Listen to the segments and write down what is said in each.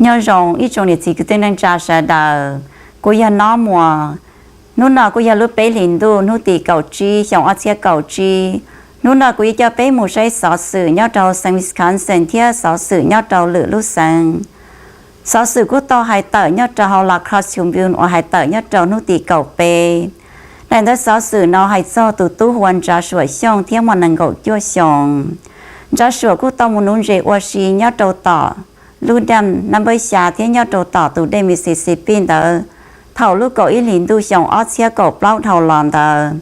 Nyob zoo ib tsoom niam txiv kwv tij neej tsa sawv daws, kuv yog Nob Muas. Hnub no kuj yog lub peb hlis ntuj hnub tim kaum tsib xyoo ob txhiab kaum tsib. Hnub no kuv yuav coj peb mus saib xov xwm nyob rau xeev Wisconsin thiab xov xwm nyob rau lwm lub xeev. Xov xwm kuj tau hais tawm nyob rau hauv La Crosse Tribune uas hais tawm nyob rau hnub tim kaum peb. Daim ntawv xov xwm no hais txog tus tub hu ua Ntsav Suam Xyooj thiab muaj nees nkaum cuaj xyoos. Ntsav Suam kuj tau mus nuv ntses ua si nyob rau tom lub dam nab npawb xya thiab nyob rau tom tus dej Mississippi ntawd thaum lub kaum ib hlis ntuj xyoo ob txhiab kaum plaub dhau los ntawd.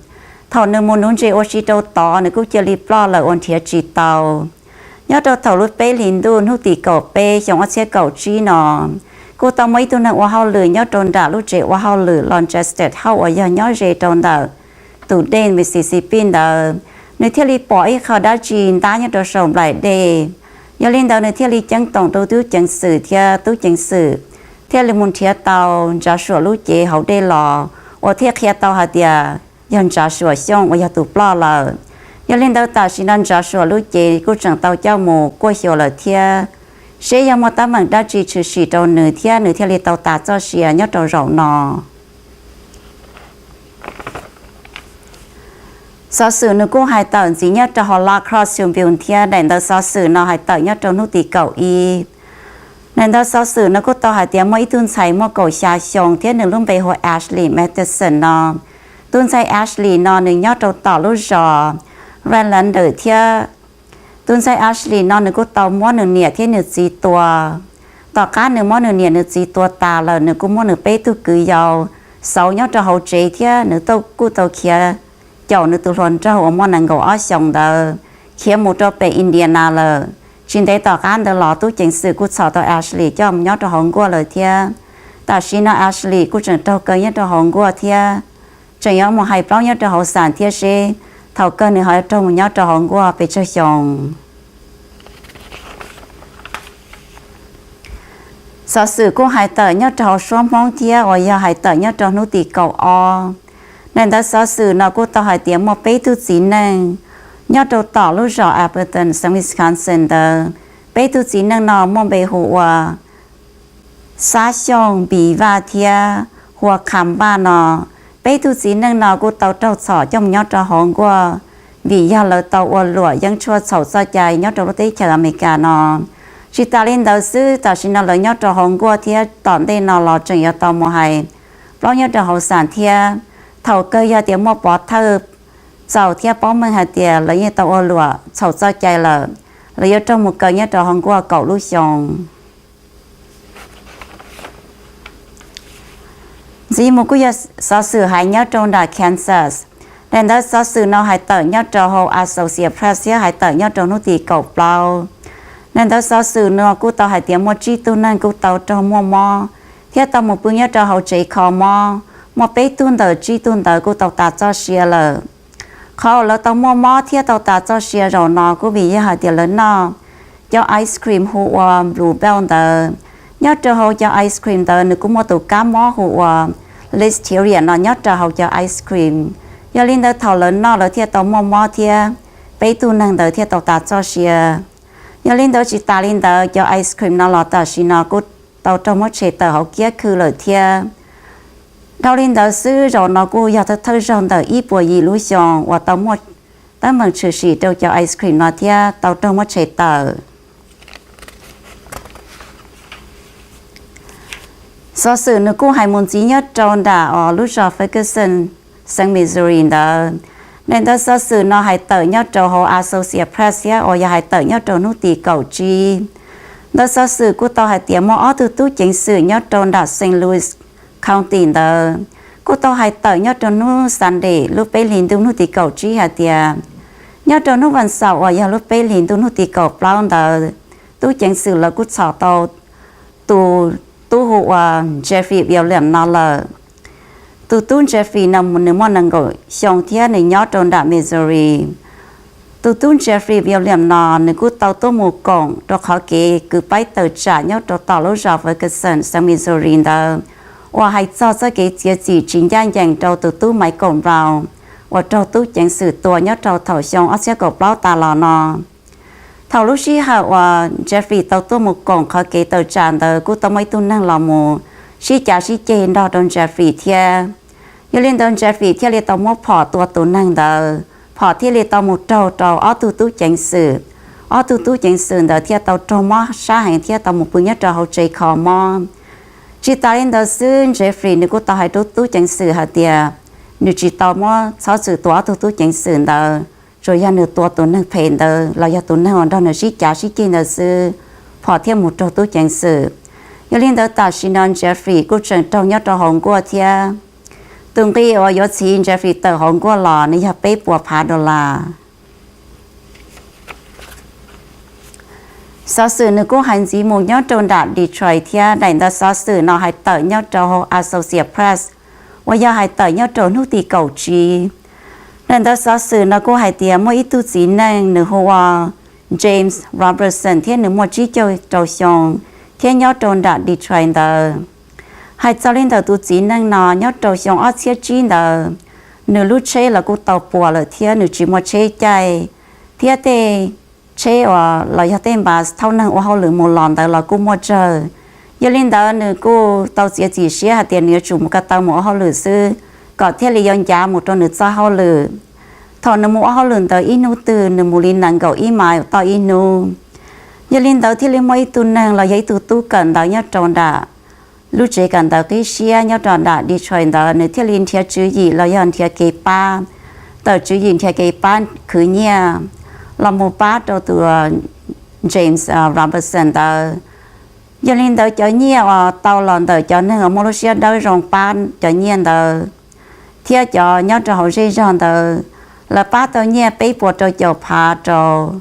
Thaum nws mus nuv ntses ua si rau tod nws kuj cia li ploj lawm ua nrhiav tsis tau. Nyob rau thaum lub peb hlis ntuj hnub tim kaum peb xyoo ob txhiab kaum tsib no, kuj tau muaj ib tug neeg ua hauj lwm nyob rau nram lub tsev ua hauj lwm Longchester House uas yog nyob ze rau ntawm tus dej Mississippi ntawd, nws thiaj li pom ib qho dab tsi ntab nyob rau saum nplaim dej. Yog li ntawd nws thiaj li ceeb toom rau tub ceev xwm thiab tub ceev xwm thiaj li mus nrhiav tau Ntsav Suam lub cev hauv dej los uas thiaj qhia tau hais tias yog Ntsav Suam Xyooj uas yog tus ploj lawm. Yog li ntawd tam sim no Ntsav Suam lub cev kuj tseem tau coj mus kuaj xyuas lawm thiab, seb yog muaj teeb meem dab tsi tshwm sim rau nws thiab nws thiaj li tau tas txoj sia nyob rau zaum no. Xov xwm nws kuj hais tawm ntxiv nyob rau hauv La Crosse Tribune thiab daim ntawv xov xwm no hais tawm nyob rau hnub tim kaum ib. Daim ntawv xov xwm no kuj tau hais tias muaj ib tug ntxhais muaj kaum xya xyoo thiab nws lub npe hu ua Ashley Madison no. Tus ntxhais Ashley no nws nyob rau tom lub zos Rhinelander thiab tus ntxhais Ashley no nws kuj tau muab nws niam thiab nws txiv tua. Tom qab nws muab nws niam nws txiv tua tas lawm nws kuj muab nws peb tug kwv yau xauv nyob rau hauv tsev thiab nws kuj tau khiav caum nws tus hluas nraug uas muaj nees nkaum ob xyoos ntawd khiav mus rau pem Indiana lawm. Tsis ntev tom qab ntawd los tub ceev xwm kuj txhom tau Ashley coj mus nyob rau hauv nkuaj lawm thiab. Tam sim no Ashley kuj tseem raug kaw nyob rau hauv nkuaj thiab tseem yuav mus hais plaub nyob rau hauv xam thiab seb thaum kawg nws ho yuav raug mus nyob rau hauv nkuaj pes tsawg xyoo. Xov xwm kuj hais tawm nyob rau hauv suab Hmoob thiab uas yog hais tawm nyob rau hnub tim kaum ob. Daim ntawv xov xwm no kuj tau hais tias muaj peb tug txiv neej nyob rau tom lub zos Appleton, xeev Wisconsin ntawd. Peb tug txiv neej no muaj npe hu ua Xab Xyooj, Npis Vaj thiab Hua Kham Vaj no. Peb tug txiv neej no kuj tau raug txhom coj mus nyob rau hauv nkuaj vim yog lawv tau ua luam yeeb tshuaj txhaum txoj cai nyob rau lub teb chaws Amelikas no. Tsis tas li ntawd xwb tam sim no lawv nyob rau hauv nkuaj thiab tom ntej no los tseem yuav tau mus hais plaub nyob rau hauv xam thiab. Thaum kawg yog tias muaj pov thawj txaus thiab paub meej hais tias lawv yeej tau ua luam txhaum txoj cai lawm, lawv yuav raug mus kaw nyob rau hauv nkuaj kaum lub xyoo. Ntxiv mus kuj yog xov xwm hais nyob rau nram Kansas. Daim ntawv xov xwm no hais tawm nyob rau hauv Associated Press thiab hais tawm nyob rau hnub tim kaum plaub. Daim ntawv xov xwm no kuj tau hais tias muaj tsib tug neeg kuj tau raug muaj mob thiab tau mus pw nyob rau hauv tsev kho mob. Muaj peb tug ntawm tsib tug ntawd kuj tau tas txoj sia lawm. Qhov uas lawv tau muaj mob thiab tau tas txoj sia zaum no kuj vim yog hais tias lawv noj cov ice cream hu ua Blue Bell ntawd. Nyob rau hauv cov ice cream ntawd nws kuj muaj tus kab mob hu ua listeria no nyob rau hauv cov ice cream. Yog li ntawd thaum lawv noj lawv thiaj tau muaj mob thiab peb tug neeg ntawd thiaj tau tas txoj sia. Yog li ntawd tsis tas li ntawd cov ice cream no los tam sim no kuj tau raug muab tshem tawm hauv kiab khw lawm thiab. Dhau li ntawd xwb zaum no kuj yog thawj thawj zaug ntawm ib puas yim lub xyoo uas tau muaj teeb meem tshwm sim rau cov ice cream no thiab tau raug muab tshem tawm. Xov xwm nws kuj hais mus ntxiv nyob rau nram lub zos Ferguson, xeev Missouri ntawd. Daim ntawv xov xwm no hais tawm nyob rau hauv Associated Press thiab uas yog hais tawm nyob rau hnub tim kaum tsib. Ntawv xov xwm kuj tau hais tias muaj ob tug tub ceev xwm nyob rau nram Saint Louis County ntawd kuj tau hais tawm nyob rau hnub Sunday lub peb hlis ntuj hnub tim kaum tsib hais tias nyob rau hnub vas xaum uas yog lub peb hlis ntuj hnub tim kaum plaub ntawd, tub ceev xwm lawv kuj txhom tau tus tub hu ua Jeffrey William no lawm. Tus tub Jeffrey no nws muaj nees nkaum xyoo thiab nws nyob rau nram Missouri. Tus tub Jeffrey William no nws kuj tau tuaj mus koom rau qhov kev kwv paib tawm tsam nyob rau tom lub zos Ferguson, xeev Missouri ntawd uas hais txog txoj kev txiav txim tsis ncaj ncees rau tus tub Michael Brown uas raug tub ceev xwm tua nyob rau thaum xyoo ob txhiab kaum plaub tas los no. Thaum lub sij hawm uas Jeffrey tau tuaj mus koom qhov kev tawm tsam ntawd kuj tau muaj ib tug neeg los mus sib cav sib ceg nrog rau Jeffrey thiab. Yog li ntawd Jeffrey thiaj li tau muab phom tua tus neeg ntawd, phom thiaj li tau mus raug rau ob tug tub ceev xwm. Ob tug tub ceev xwm ntawd thiaj tau raug mob sab heev thiab tau mus pw nyob rau hauv tsev kho mob. Tsis tas li ntawd xwb, Jeffrey nws kuj tau hais rau tub ceev xwm hais tias nws tsis tau muab txhob txwm tua ob tug tub ceev xwm ntawd, tsuas yog nws tua tus neeg phem ntawd los yog tus neeg uas nrog nws sib cav sib ceg ntawd xwb, phom thiaj mus raug tub ceev xwm. Yog li ntawd tam sim no Jeffrey kuj tseem raug nyob rau hauv nkuaj thiab. Tus nqi uas yuav txhiv Jeffrey tawm hauv nkuaj los nws yog peb puas phav dollar. Xov xwm nws kuj hais ntxiv mus nyob rau nram Detroit thiab, daim ntawv xov xwm no hais tawm nyob rau hauv Associated Press, uas yog hais tawm nyob rau hnub tim kaum tsib. Daim ntawv xov xwm no kuj hais tias muaj ib tug txiv neej nws hu ua James Robertson thiab nws muaj tsib caug rau xyoo thiab nyob rau nram Detroit ntawd. Hais txog li ntawm tus txiv neej no, nyob rau xyoo ob txhiab tsib ntawd, nws lub tsheb los kuj tau puas lawm thiab nws tsis muaj tsheb caij, thiab tej tsheb uas los yog tej npas thauj neeg ua hauj lwm mus los ntawd los kuj muaj tsawg. Yog li ntawd nws kuj tau txiav txim siab hais tias nws yuav tsum mus ko taw mus ua hauj lwm xwb, kom thiaj li yuav ncav mus rau nws txoj hauj lwm. Thaum nws mus ua hauj lwm ntawd ib hnub twg nws mus li nees nkaum ib mais toj ib hnub. Yog li ntawd thiaj li muaj ib tug neeg los yog ib tug tub kawm ntawv nyob rau nram lub tsev kawm ntawv qib siab nyob rau nram Detroit ntawd, nws thiaj li nrhiav tswv yim los yog nrhiav kev pab, tawm tswv yim nrhiav kev pab khwv nyiaj los mus pab rau tus James Robertson ntawd. Yog li ntawd cov nyiaj uas tau los ntawm cov neeg uas muaj lub siab dawb zoo pab cov nyiaj ntawd thiab cov nyob rau hauv zej zog ntawd, lawv pab tau nyiaj peb puas rau caum phav rau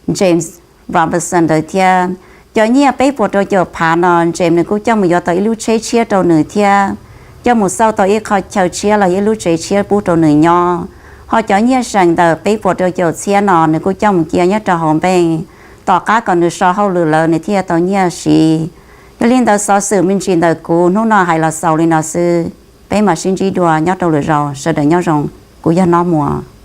James Robertson ntawd thiab. Cov nyiaj peb puas rau caum phav no James nws kuj coj mus yuav tau ib lub tsheb tshiab rau nws thiab coj mus xauj tau ib qho chaw tshiab los ib lub tsev tshiab pub rau nws nyob. Ho cov nyiaj seem ntawm peb puas rau caum txhiab no nws kuj coj mus cia nyob rau hauv npeej, tom qab kom nws so hauj lwm lawm nws thiaj tau nyiaj siv. Yog li ntawd xov xwm me ntsis ntawm kuv hnub no hais los xaus li no xwb, peb mam sib ntsib dua nyob rau lwm zaus, sawv daws nyob zoo, kuv yog Nob Muas.